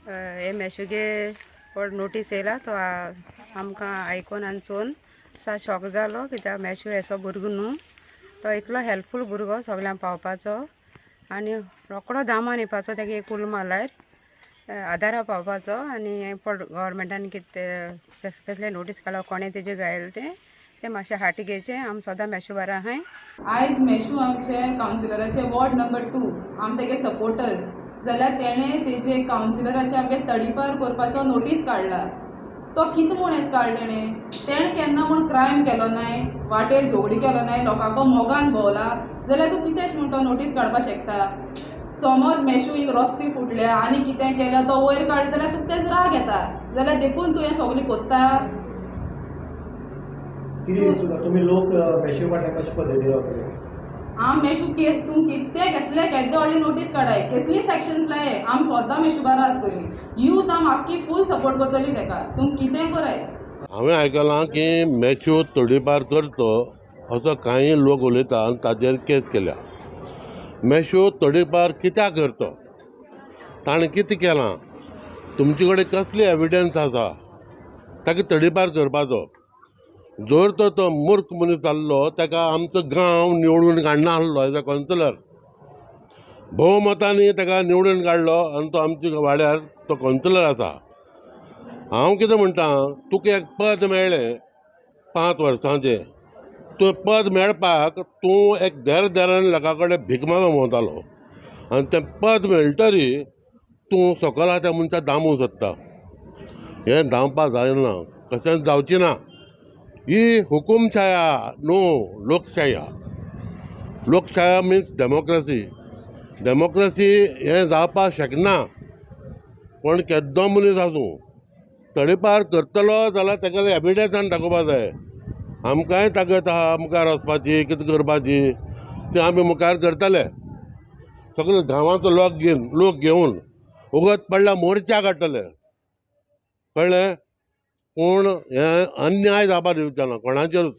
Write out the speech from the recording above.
हे मेशुगे व्हड नोटीस येयला तो आमकां आयकोन आनी चोवन सा शॉक जालो कित्याक मेशू येसो भुरगो न्हू, तो इतलो हेल्पफूल भुरगो सगल्यांक पावपाचो आनी रोकडो दामान येवपाचो, तेगे एक उलो मारल्यार आदारा पावपाचो. आनी हें पड गव्हर्मेंटान कितें कसले नोटीस काडला, कोणें तेजें गायलें तें तें मातशें हाटी घेवचें. आमी सदां मेशू बारा आहाय. आयज मेशू आमचे कावन्सिलराचे वॉर्ड नंबर 2 आम तेगे सपोर्टर्स जाल्यार तेणें तेजे कावन्सिलराचे आमगे तडीपार करपाचो नोटीस काडला. तो कितें म्हूण हें काड तेणें तेणें केन्ना म्हूण क्रायम केलो नाय, वाटेर झगडी केलो नाय, लोकांको मोगान भोंवला, जाल्यार तूं कितें म्हूण तो नोटीस काडपाक शकता? समज मेशू हिंग रस्ते फुटल्या आनी कितें केलें तो वयर काड जाल्यार तुका तेजो राग येता, जाल्यार देखून तूं हें सगळें कोत्ता. कितें दिसता तुका तुमी लोक मेशू फाटल्यान कशे पद्दतीन रावतले? आम मेशू तूं कितें कसले केद्दे व्हडली नोटीस काडाय, कसली सेक्शन्स लाय, आम स्वता मेशू बारा आसतली. यूथ आम आख्खी फूल सपोर्ट करतली तेका, तुम कितें कराय. हांवें आयकलां की मॅच्यू तडीपार करचो असो कांय लोक उलयता आनी ताजेर केस केल्या. मॅश्यू तडीपार कित्याक करचो, ताणें कितें केलां, तुमचे कडेन कसली एविडन्स आसा ताका तडीपार करपाचो? जर तर तो मूर्ख मनीस जाल्लो ताका आमचो गांव निवडून काडना आसलो एज अ कावन्सिलर, भोवमतांनी ताका निवडून काडलो आनी तो आमच्या वाड्यार तो कावन्सिलर आसा. हांव कितें म्हणटा, तुका एक पद मेळ्ळें 5 वर्सांचें, तें पद मेळपाक तूं एक देर देरान लोकां कडेन भीक मागूंक भोंवतालो आनी तें पद मेळटरी तूं सकयल आहा त्या मनशाक दामूंक सोदता. हें धांवपाक जायना, कशेंच जावचें ना. ही हुकुमशाया न्हू, लोकशाया. लोकशाया मिन्स डेमोक्रेसी. डेमोक्रेसी हें जावपाक शकना. पूण केद्दो मनीस आसूं तडीपार करतलो जाल्यार ताका एविडन्सान दाखोवपाक जाय. आमकांय ताकद आहा मुखार वचपाची, कितें करपाची तें आमी मुखार करतले. सगळे गांवाचो लोक घेवन उगत पडल्या मोर्चा काडटले, कळ्ळें? पूण हें अन्याय जावपाक दिवचें ना कोणाचेरूच.